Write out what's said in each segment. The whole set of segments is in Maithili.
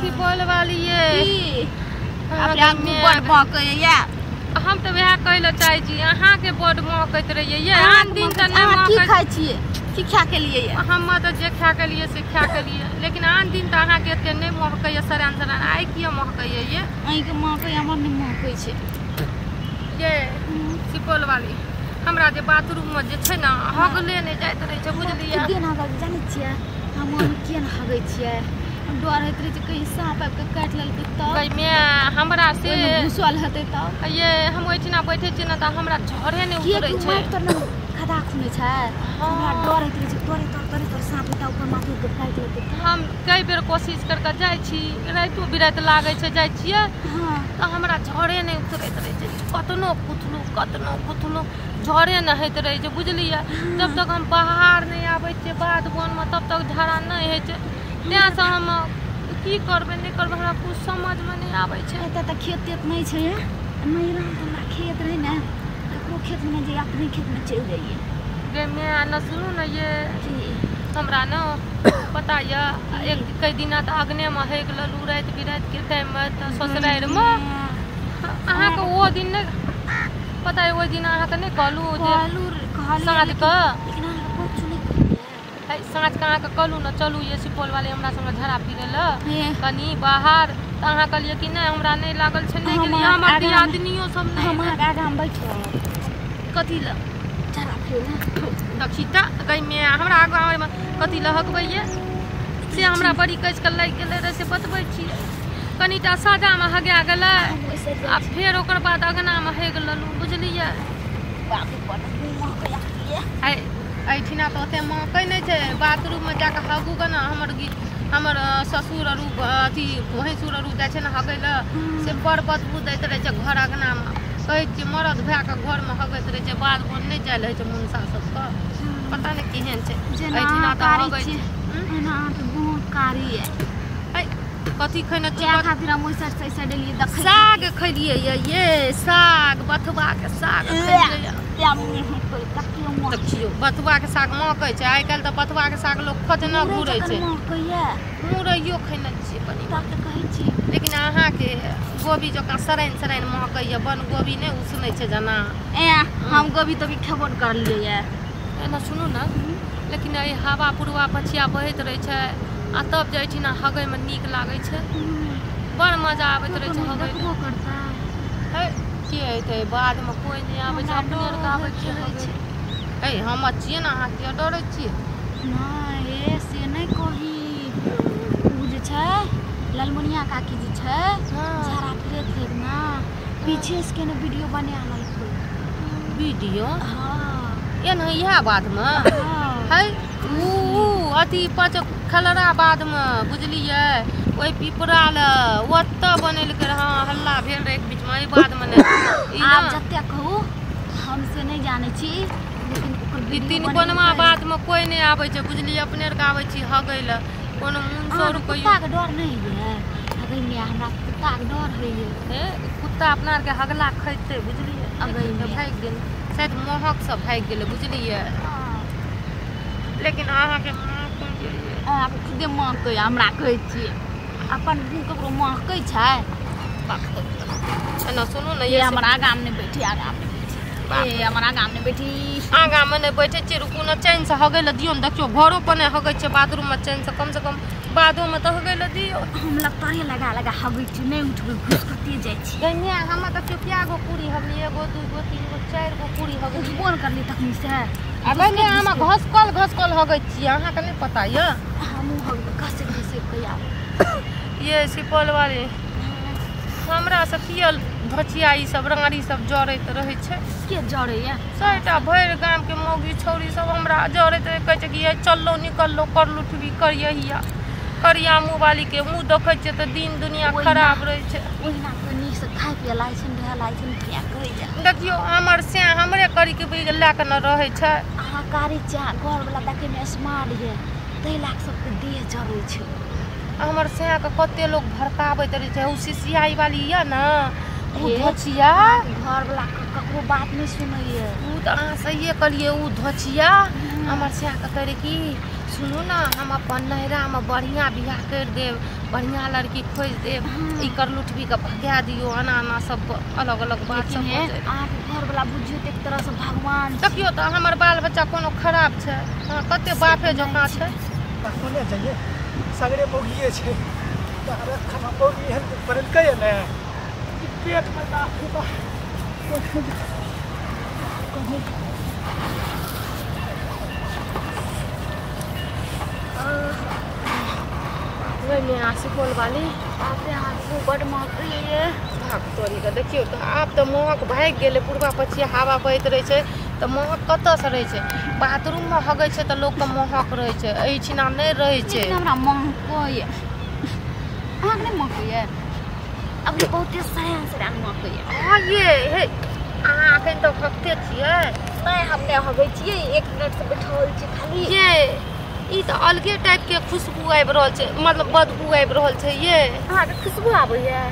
सुपौल वाली ये की अपना बड़ महकैया। हम तऽ वएह कहै लए चाहै छी अहाँके बड महकैत रहैया ये। आन दिन तऽ नहि अहाँ की महकैत। खाइ छियै, की खा के लिए? हम तऽ जे खा के लिए से खा के लिए, लेकिन आन दिन तऽ अहाँके एते नहि महकैया सरान सरान, आइ किया महकैया ये? अहीँके महकैया, हमर नहि महकै छै। ये सुपौल वाली हमरा जे बाथरूम में जे छै ने हगले नहि जाइत रहै छै, बुझलियै? खुदे न हगल जानै छियै हम, किया ने हगै छियै? डर होइत रहै छै कहीं साँप आबि कऽ काटि लेलकै तब। गै माय, हमरा से ओहिमे घुसल हेतै तब। ये हम ओहिठिना बैठे छियै ने तऽ हमरा झरे नहि किया उतरै कि छै। माटि तर ने खदा खुनै छै, हमरा डर होइत रहै छै तोरे तर तोरे तर साँप हेतै ओकर माथि के काटि लेतै। हम कई बेर कोशिश कर कऽ जाइ छी, रातिओ बिराति लागै छै जाइ छियै तऽ हमरा झरे नहि उतरैत रहै छै। कतनो कुथलू कतनो कुथलू झरे नहि होइत रहै छै, बुझलियै? जब तक हम बाहर नहि आबै छियै बाध बनमे तब तक झड़ा नहि होइ छै। तैँसँ हम की करबै नहि करबै हमरा कुछ समझमे नहि आबै छै। एतऽ तऽ खेत तेत नहि छै, नैहरामे तऽ हमरा खेत रहै ने, ककरो खेतमे नहि जइयै, अपने खेतमे चलि जइयै। गे माय ने सुनू ने ये, की हमरा ने पता यऽ एक कई दिना तऽ अगनेमे हेक लेलहुँ राति बिरातिके टाइममे तऽ ससुरारिमे। अहाँके ओ दिन नहि पता यऽ, ओहि दिन अहाँके नहि कहलहुँ जे कहलू कहलियै साँझके लेकिन अहाँके कुछ नहि कहलियै। साँझके अहाँके कहलहुँ ने चलू ये सुपौल वाले हमरा संगे झड़ा फिरै लए हे कनी बाहर, तऽ अहाँ कहलियै कि नहि हमरा नहि लागल छै, नहि हम गेलियै। अहाँके हमर आगाँमे दियादनियो सब नहि हम अहाँके आगाँमे बैठब कथी लए झड़ा फिरै लए। देखी तऽ गै माय, हमरा आगाँमे कथी लए हगबैये से हमरा बड़ी कसि कऽ लागि गेलै रहै, से बतबै छियै। कनिटा साजामे हगा गेलै हम ओहि साइड आ जाइ छी। फेर ओकर बाद अगनामे हेग लेलहुँ, बुझलियै? बाप रे बड़ महकैया। एहिठिना तऽ ओते महकै नहि छै, बाथरूममे जाकऽ हगू गऽ ने। हमर ससुर अरू अथी भैंसुर अरू जाइ छै ने हगै लए, से बड़ बदबू दैत रहै छै घर अगनामे। कहै छियै मरद भए कऽ घरमे हगैत रहै छै, बाध बन नहि जाय लए होइ छै मुनसा सबके, पता नहि केहन छै। जेना एहिठिना अहाँ तऽ कारी हगै छियै छै। एना अहाँके बहुत कारी यऽ। कथी खैने वएह छियै? खातिर हम ओहि साइड से एहि साइड एलियै देखै। साग खैलियै ये, ये साग बथुआके साग खैलियै ये। देखियौ बथुआके साग महकै छै, आइ काल्हि तऽ बथुआके साग लोक खोजने घुरै छै। महकैया मुरैयो खैने छियै कनी, तब तऽ कहै छी। लेकिन अहाँके गोभी जकाँ सरानि सरानि महकैया, बन गोभी नहि उसनै छै जेना। ए हम गोभी तोभी खेबो नहि करलियै ये। एना सुनू ने, लेकिन एहि हवा पुरवा पछिया बहैत रहै छै आ तब जे एहिठिना हगैमे नीक लागै छै, बड़ मजा आबैत रहै छै हगै देखबो करता। है के अयतै बाधमे? कोइ नहि आबै छै, हमरा अपने आरके डर आबै छियै होइत रहै हगै। है हम छियै ने, अहाँ किया डरै छियै? नहि हे से नहि कही, ओ जे छै ललमुनिया काकी जे छै झड़ा फिरैत रहै ने, पीछे से केने वीडियो बना लेलकै। वीडियो? हाँ। एना इएह बाधमे? हाँ। है उ अथी पच खलरा बाधमे, बुझलियै? ओहि पिपरा लए ओतऽ बनेलकै रहै, हँ हल्ला भेल रहै एक बीचमे, एहि बाधमे नहि ई आब ने जते कहू हम से नहि जानै छी, लेकिन ओकर ई वीडियो तीन बनेलकै। कोनमा बाधमे कोइ नहि आबै छै, बुझलियै? अपने आरके आबै छी हगै लए, कोनो मुनसो अहाँके रुकैयो। कुत्ताके डर नहि होइए? अगै माय, हमरा कुत्ताके डर होइए। हे कुत्ता अपना आरके हगला खैतै, बुझलियै? अगै तऽ माय। भागि गेलै शायद, महकसँ भागि गेलै, बुझलियै? लेकिन अहाँके महकै। अहाँके खुदे महकै, हमरा कहै छियै अपन मुँह ककरो महकै छै? एना सुनू ने ये ये, हमर आगाँमे नहि बैठी, आगाँमे नहि बैठी, ए हमर आगाँमे नहि बैठी। आगाँमे नहि बैठै छियै, रुकू ने, चैनसँ हगै लए दियौ ने। देखियौ घरो पर नहि हगै छियै, बाथरूममे चैनसँ, कमसँ कम बाधोमे तऽ हगै लए दियौ। हम लतारे लगा लगा हगै छी, नहि उठबै, घुसकते जाइ छी। गै माय, हम देखियौ कए गो पूरी हगलियै, एगो दू गो तीन गो चारि गो पूरी हगलियै। उठबो नहि करलियै तखनी से। आ गै माय, हम घसकल घसकल हगै छियै, अहाँके नहि पता यऽ। हमहूँ हगबै घसि घसि कऽ आब। ये सुपौल वाली, हमरा से किया धोचिया ई सब राँड़ी सब जरैत रहै छै? के जरैया? सभटा भरि गामके मौगी छौरी सब हमरा जरैत रहै, कहै छै कि ये चललो निकललो करलू ठुबी करिया हिया करिया मुँह वाली के मुँह देखै छियै तऽ दिन दुनिया खराब रहै छै। ओहिना कोइ नीकसँ खाइ पियै लागै छै, रहै लागै छै, किया कहै छै? देखियौ हमर से हमरे करीके लए कऽ ने रहै छै। अहाँ कारी छियै, घरवला देखैमे स्मार्ट यऽ, ताहि लए कऽ सबके देह जरै छै। हमर सैयाके कते लोक भड़काबैत रहै छै, ओ सिसियाई वाली यऽ ने ओ हे, धोचिया। घरवला ककरो बात नहि सुनैया। ओ तऽ अहाँ सहिए कहलियै, ओ धोचिया हमर सैयाके कहै रहै कि सुनू ना, हम अपन नैहरा में बढ़िया बियाह कर देब, बढ़िया लड़की खोज देब, ई कर लुटबी के भगा दियो, आना आना सब अलग अलग बात सब हो जाए। अहाँके घर वाला बुझियो त एक तरह से भगवान। देखियो त हमर बाल बच्चा कोनो खराब छै? हाँ, कते बापे जकाँ छै। कोने जाइए सगरे बोगिए छै तारा खाना बोगी है परलकै ने ई पेट में लाफी बा। वही में सुपौल वाली बाप रे, अहाँके बड महक भाग तोरी के देखियो त आब त महक भागि गेलै। पूर्वा पछिया हवा बहैत रहै छै त महक कतऽ से रहै छै? बाथरूम में हगै छै त लोक के महक रहै छै, एहिठिना नहि रहै छै। लेकिन हमरा महकैए। अहाँके नहि महकैए? अब बहुते सरान सरान महकैए। हाँ ये हे, अहाँ अखन तक हगते छियै? नहि, हम नहि हगै छियै, 1 मिनट से बैठल छी खाली। ये ई त अलगे टाइप के खुशबू आबि रहल छै, मतलब बदबू आबि रहल छै। ये अहाँके खुशबू आबैए?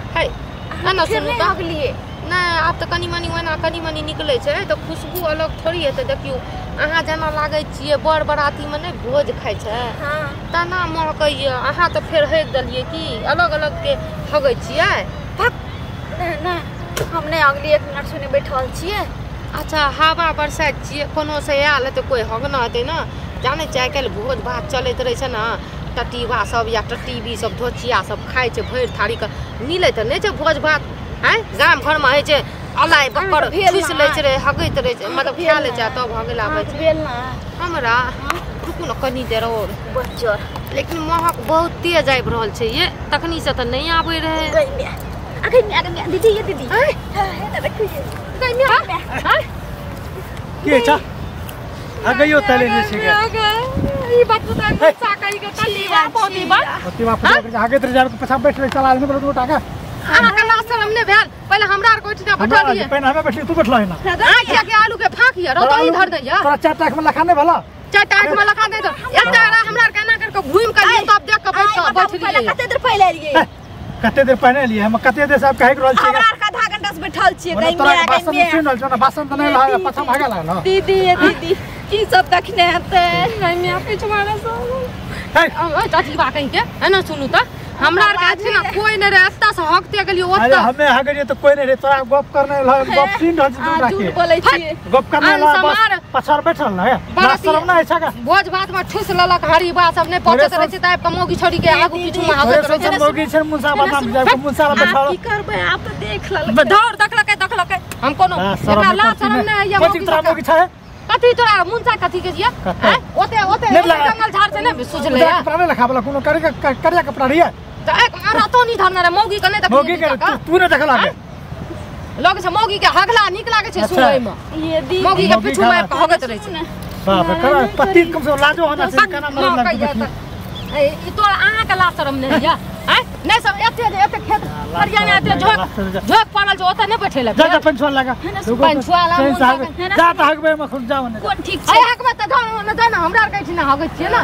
है ना, सुनू त हगलियै नहि, आब तऽ कनि मनि ओना कनि मनि निकलै छै तऽ खुशबू अलग थोड़ी हेतै। देखियौ अहाँ जेना लागै छियै बर बरातीमे नहि भोज खाइ छै तेना महकैए। अहाँ तऽ फेर हगि देलियै की? अलग अलग के हगै छियै? नहि, हम नहि हगलियै, 1 मिनट सुने बैठल छियै। अच्छा, हवा बरसाइत छियै, कोनो से आयल हेतै, कोइ हगना हेतै ने। जानै छियै आइ काल्हि भोज भात चलैत रहै छै ने, टटीबा सब या टटीबी सब धोचिया सब खाइ छै भरि थारीके, मिलै तऽ नहि छै भोज भात। आँय, गाम घरमे होइ छै अलाइ बकर ठुसि लै छै, हगैत रहै छै, मतलब खा लै छै तब हगै लए आबै छै। हमरा रुकू ने कनि देर और, लेकिन महक बहुत तेज आबि रहल छै। ये तखनी से तऽ नहि आबै रहै। दीदी ये दीदी के छ हगैयो तले नै छै ई बात बता गुस्सा कहि के टटीबा पौतीबा पौतीबा हगैत रह जाब पछा बैठ रह चला ने बड़ टाका। अहाँ के लाज शरम नहि भेल? पहिले हमरा आर के ओहिठिना बैठलियै। पहिने हमे बैठलियै, तू बैठलही ना। अहाँ किया के आलू के फाँक यऽ रौ तऽ ई धर दैया। तोरा 4 टाक में लखा नहि भेलौ? 4 टाक में लखा नहि दो। एकटा हमरा आर के एना कर के घुमि के लियै तब देख के बैठ के बैठलियै। कते देर पहिले एलियै? कते देर पहिने एलियै? हम कते देर से आब कहै रहल छियै। हमरा आर के आधा घंटा से बैठल छियै। गइमे बासन सुनि रहल छौ ना, बासन तऽ नहि लहा पछा भागे लागल। दीदी ये दीदी की सब देखने हेतै? गइमे पिछवाड़ा सब हे टटीबा कहि के है ना। सुनू तऽ हमरा आर के छै ना कोई नहीं रहे, एत्ता से हकते गेलियै ओत्ता। अरे हमे हगलियै तऽ कोई नहीं रहे, तोरा गप करने ल गप सुनि रहल छी तू झूठ बोलै छियै। गप करने ल बस पछाड़ बैठल न है, लाज शरम नै छै का? भोज भात में ठुस ललक हरी बा सब नहीं पचैत रहै छै, त आबि के मौगी छोड़ी के आगू पीछू में हगैत रहै छै। मौगी छै मुंसा बादाम जाय के मुंसा ल बैठल। की करबै आप तऽ देख ललकै, धर देखलकै देखलकै। हम कोनो एकरा लाज शरम नै है। मौगी तोरा मौगी छै कथी? तोरा मुंसा कथी के छियै? ओते ओते जंगल झाड़ छै ने सुझलै है। कपड़ा नहीं लखावला कोनो करिया कपड़ा रहिए त एक रातो नहीं धरने रे मौगी के नहीं देखलियै। मौगी के तू नहीं देखला के लग छै मौगी के हगला नीक लागै छै सुनै में। ये दी मौगी के पीछू में हगैत रहै छै। बाप रे, करा पति कम से लाजो होना चाहिए, केना मरद लागै। ई तोरा अहाँ के लाज शरम नहीं है? आँय नहीं सब एते एते खेत हरियाणा एते झोक झोक पड़ल छै ओतऽ नहि बैठे लए। जा जा पंछुआ लगा, पंछुआ ला जा त हगबै में खुद जाओ ने। कोन ठीक छै? अरे हगबै त जाओ ने, जाओ ने, हमरा आर के एहिठिना हगै छियै ना।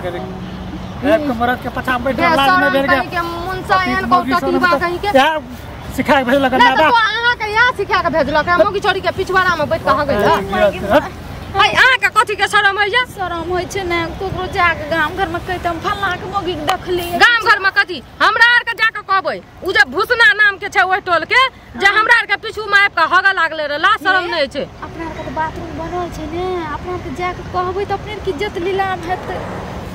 एक के मरद के पछा बैठल लाज नहि भेल के मुंसा एहन को टटीबा कहि के या सिखा के भेजलक ना। तो अहाँ के यहाँ सिखा के भेजलक मौगी छोड़ी के पिछवाड़ा में बैठ के हगै ल। है अहाँ के कथी के शरम होइया? शरम होइ छै ने ककरो जाके गाम घर में कहते हम फल्लाँ के मौगी के देखलियै। गाम घर में कथी? हमरा आर के जाके कहबै उ जे भूसना नाम के छै ओहि टोल के, जे हमरा आर के पीछू में आबि के हगऽ लागलै रे, लाज शरम नहि छै। अपना आर के तऽ बाथरूम बनल छै ने, अपना आर के जाके कहबै तऽ अपने के इज्जत लीलाम हेतै।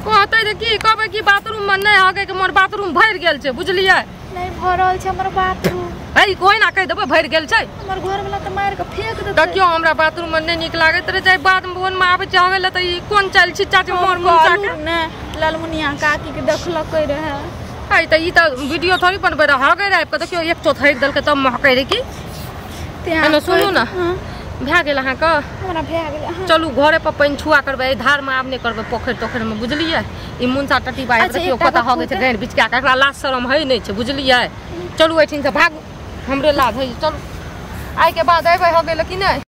कहतै जे की कहबै कि बाथरूम में नहि हगै के, मोर बाथरूम भरि गेल छै बुझलियै? नहि भरल छै हमर बाथरूम। है कोई ना कहि देबै भरि गेल छै। हमर घर वाला तऽ मारि के फेंक देतै। देखियौ हमरा बाथरूम में नहि नीक लागैत रहै छै, बाद में वन में आबै छै हगै लए तऽ ई कोन चालि छी चाची मोर मुंसा के ने लालमुनिया काकी के देखलकै रहै। है तऽ ई तऽ वीडियो थोड़ी बनबै रहै, हगै रहै आबि कऽ देखियौ एक चोट हगि देलकै तब महकै रहै की। एने सुनू ने, भए गेल अहाँके? हमरा भए गेल। चलू घरे पर पानि छुआ करबै, एहि धारमे आब नहि करबै, पोखरि तोखरिमे बुझलियै? ई मुंसा टटीबा देखियौ कतऽ हगै छै गानि बिचका के, एकरा लाज शरम है नहि छै बुझलियै? चलू एहिठिन से भागू, हमरे लाज है। चलू आइके बाद अयबै हगै लए कि नहि?